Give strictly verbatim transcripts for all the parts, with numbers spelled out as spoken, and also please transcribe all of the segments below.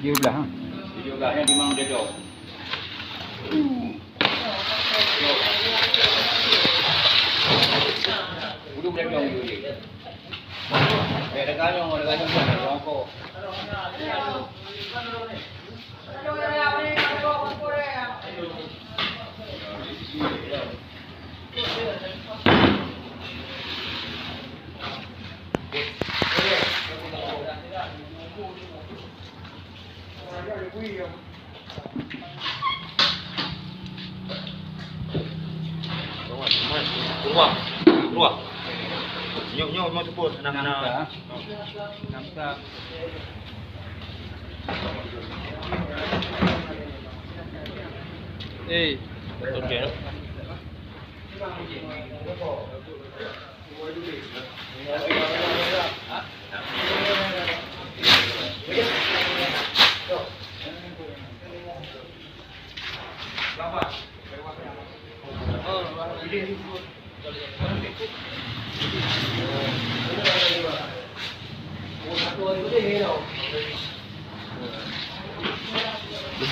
Tujoh blah, ha? Tujoh blah nyang dimang dedok. Udah udah dong dulu. Eh, ada ganyong, ada ganyong, ada rongkok. Keluar, keluar. Nyoe, nyoe, nyoe tupur, nah, nah. Nangka. Nangka. Eh, betul dia.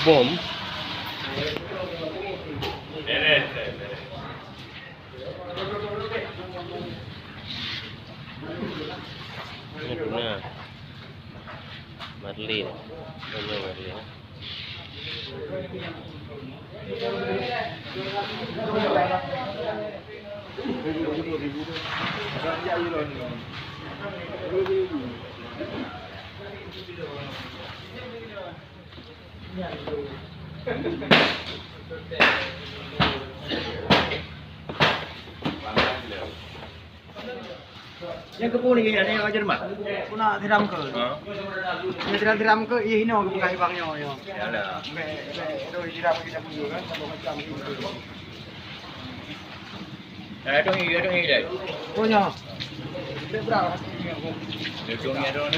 Bom. Ini punya Marlin. Ini Marlin. Nyang keupeue ni, nyang ni aja mah. Kuna tiram ke? Ha? Nyang tiram-tiram ke, iya hino ke bukan ibang nyo, nyo. Yalah. Be, be, do tiram kita pun kan, macam itu. Eh, dong iya, dong iya. Oh, nyo. Dia berapa? Dia dong iya, dong.